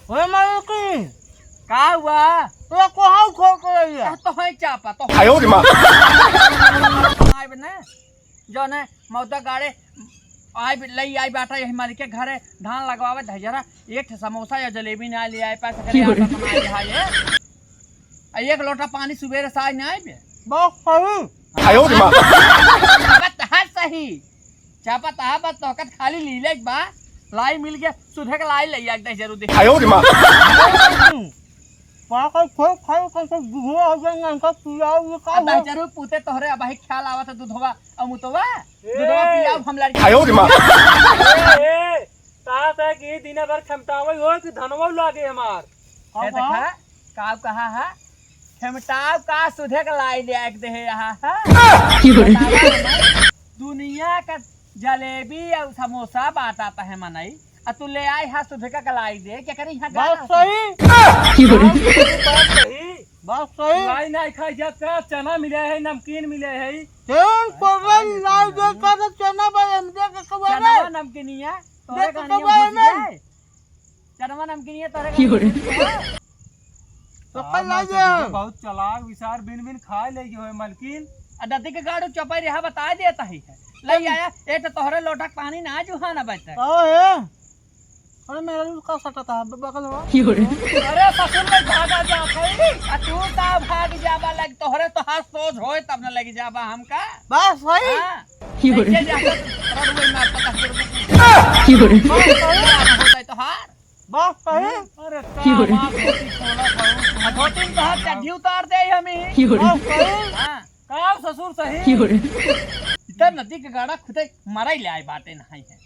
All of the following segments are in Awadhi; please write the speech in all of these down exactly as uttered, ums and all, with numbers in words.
ओए मालकिन, का हुआ? तोरा कोहाऊ खोल के रहिया। आ, तो है चापा, तो आयो रे माँ। आइब ने, जौने मौदा गाड़े, आइब, लई आइब बाटा यही मालिक के घरे, धान लगवावे धजरा, एक ठे समोसा या जलेबी ना ले आए, पैसा करे की हो रे? आटा बनाए खाए। आ एक लोटा पानी सुबेरे साय ना आइबे। बस सही। आयो रे माँ। बात हर सही। चापा तहा बा तोहका खाली लीले के बा, लाई मिल गया, सुधे के लाई ले एक दे जरूर दे। आयो रे माँ। पाकल खोल खाओ, कल से दुधवा हो जाए ना, इनका पियाओ, ये का अब हो? जरूर पूते तोहरे अब ही ख्याल आवत है दुधवा और मुतवा, ए! दुधवा पियाओ हम लड़के। आयो रे माँ। ए, ए, ता से कि दिना भर खमटावे हो कि धनवा लागे हमार। का ए देखा, कहा? का कहा है? खेमटाव का सुधे के लाई ले आके देहे यहाँ, हाँ? की हो रे? बतावा हमें, दुनिया का जलेबी और समोसा बांटा तो है मनई, आ तू ले आए हा सुधे का लाई दे, क्या करी यहाँ बात गाना? सही। की हो रे? बात सही। बात सही। लाई नहीं खाई जात का, चना मिले है, नमकीन मिले है। तेल पवन लाई दे का तो चना बा, हम दे के कबा चना रे। नमकीनिया, तोरे देख गानिया कबा भूज रे। जाए। चनवा नमकीनिया तोरे की हो रे? का तो कल ला हाँ, दे। बहुत चालाक विचार बिन बिन खाए ले गए होए मलकिन। आ ददी के गाड़ू चपाई रहा बता देता ही है। ले आया, ए तो तोहरे लोटा के पानी ना जुहा ना बचता। का है? अरे मेरा लूट का सटा था, ब-, बगल हुआ। की हो रे? अरे ससुर में भागा जा भाई। आ तू का भाग जाबा लग, तोहरे तो हाथ सोच होए तब न लग जाबा हमका। बस भाई। हाँ। की हो रे? कैसे जाता तू? रड़ुए मार पता कर। की हो रे? बस भाई। होता है तोहार। बात सही। अरे की हो रे? का बात होती खोला था? आ धोती में तोहार चड्ढी उतार दे हमी। की हो रे? बात सही। हाँ। का ससुर सही? की हो रे? इतना नदी के गाड़ा खुदे मराई ले आए बाटे नहीं है।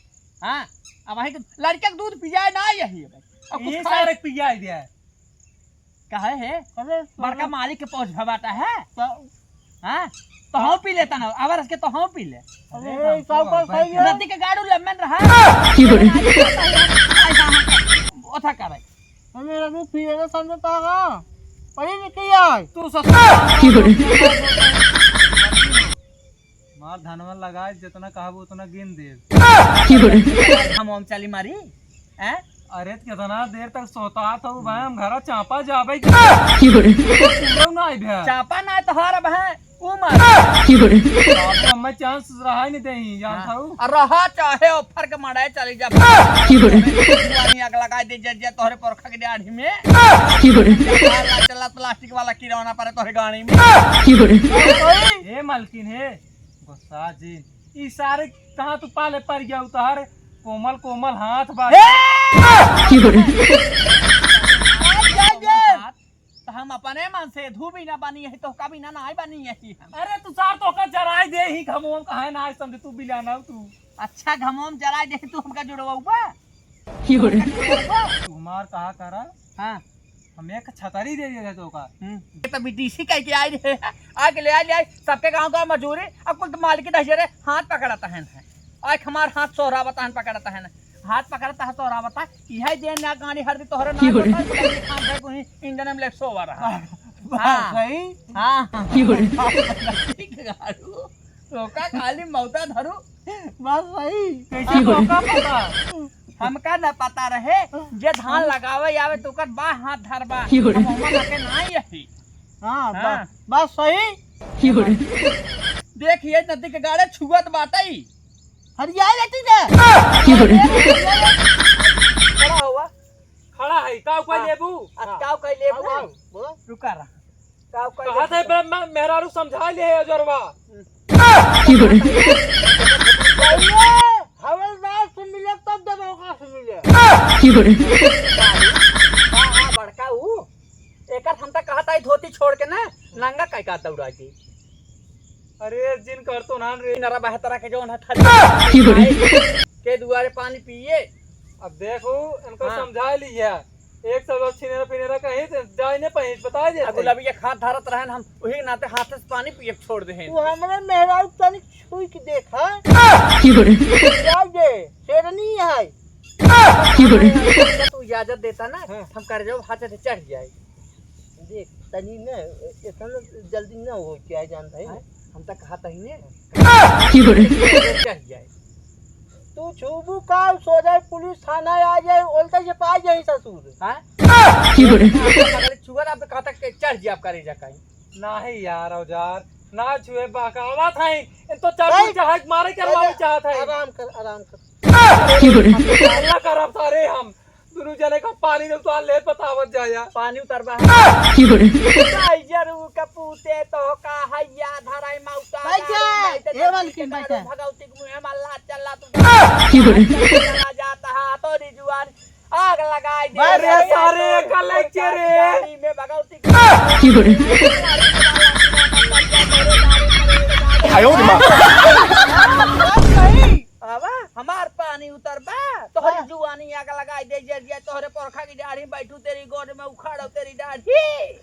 हाँ, अब वहीं के लड़के के दूध पियाए ना यही है भाई। अब कुछ ये खाए सारे पियाए दिया है। कहे है? अरे बड़का मालिक के पहुंच भवाता है। तो हाँ? तो हम पी लेता ना, अबर इसके तो हम पी ले। अरे, अरे, का कर खाइए? नदी के गाड़ू लम्बन रहा। की हो रे? ओथा करे। अरे, रघु पिए के सामने तो आगा। पढ़ी लिखी आए। तू ससुर। की हो रे? मार धनवा लगाए, जितना कहबो उतना गिन दे। की हो रे? हम, हम चली मारी। हैं? अरे, त कितना देर तक सोता था वो भाई, हम घरा चापा जाबे की। की हो रे? पूरा ना आई भैया। चापा ना तो हर अब है, उमर। की हो रे? बाप रे, हमें चांस रहा ही नहीं देही, जान हाँ। था वो। और रहा चाहे ऑफर के मड़ाए चली जा। की हो रे? दुआरी आग लगा दे, जे, जे तोहरे पोरखा के डाढ़ी में। की हो रे? चला, चला प्लास्टिक वाला किरौना परे तोहरे गाड़ी में। की हो रे? ए मालकिन हे, गुस्सा जिन। ई सारे कहाँ तू पाले पड़ गया उतार? कोमल कोमल हाथ बा। ए! की हो रे? तो हम अपने मन से धू भी ना बनी है, तो का भी ना, ना बनी है हम। अरे तू सार तो का जराई दे ही, हम, हम कहाँ ना समझे तू बिलाना तू। अच्छा घमोम जराई दे तू हमका जुड़वाऊ बा? की हो रे? तू हमार कहा करा? हाँ। हम एक छतरी दे दिया तो का? हम्म। ये तो बीडीसी कह के आए रहे। आके ले आए, ले आए। सबके गांव का मजूरी, अब कुल तो मालिक दहिजरे हाथ पकड़ता है। आज हमार हाथ सोहरावता है, पकड़ता है। हाथ पकड़ता है, सोहरावता। यह जे ना गाड़ी हर दी तोहरे ना की हो रे? होता, तो खान भाई को ही इंजन में लेट सोवा रहा। वाह, हाँ। सही। हाँ। की हो रे? ठीक है, गाड़ू। तो का खाली मौता धरू? बस सही। कैसे की हो रे? मौका पता? हमका न पता रहे, जे धान लगावे आवे तो ओकर बा हाथ धरबा। की हो रे? हम ओमा लगे ना यही। हाँ, हाँ। बा-, बात सही। की हो रे? देख ये नदी के गाड़े छुअत बाटई। हरिया जाती ना। की हो रे? खड़ा हुआ। खड़ा है, का उपाय हाँ। लेबू? आ, हाँ। का उपाय लेबू? हाँ, हाँ, बोल। रुका रहा। का उपाय कहा लेबू? थे बे, मैं मेहरारू समझा ले है जोरवा। की हो रे? पहले हवलदार से मिले तब दरोगा से मिले। की हो रे? हाँ, हाँ, बड़का ऊ। एकर हम त कहत आई धोती छोड़ के ना, नंगा कई का दौड़ा के। अरे जिन कर तो नान रे। नरा बहतरा के जौन है ठंडी की हो रे? के दुआरे पानी पिए। अब देखो, इनको हाँ। समझा लिया। एक सब छिनेरा पिनेरा कहीं से जाए नहीं पाए, बता दे। अब गुलाबी एक हाथ धरत रहन, हम वही नाते हाथ से पानी पिए छोड़ दे हैं। तू हमरे मेहरारू तनी छुई के देखा। की हो रे? जाए दे, शेरनी है। की हो रे? तू इजाजत देता ना, हाँ। हम कर जाओ, हाथ से चढ़ जाए। देख, तनी न, इतना जल्दी न हो, क्या जानता है? हाँ, हम तक हाथ ही ने। की हो रे? चढ़ जाए। तू छूबू का, सोझा पुलिस थाना आ जाए, ओलता से पा जाए ससुर। हाँ? क्यों रे? अगर छुआ ना, आप कहाँ तक चढ़ जाए आपका रेजा कहीं। नहीं यार, औजार, ना छुए, बहकावा था ही। इन तो चार नहीं। चाहे मारे के अरे, मामी चाहत है। आराम कर, आराम कर। क्यों रे? अल्लाह करब सारे हम। दुनू जने का पानी में तो ले बतावत जाया। पानी उतरबा। क्यों रे? जरू कपूते तो का हैया धराई मा उतार। बैठा, ए मालकिन, बैठा। भगवती के मुँह में अल्लाह चला तू। क्यों रे? चला जाता है तो रिजुआन आग लगाई दे। अरे सारे कल चे रे। पानी में भगवती के क्यों रे? आयो रे माँ। आवा, हमार पानी उतरबा, तोहरी हाँ। जुआनी आग लगाई दे, जर जाए तोहरे पोरखा की डाढ़ी बैठू, तेरी गोद में उखाड़ो तेरी डाढ़ी।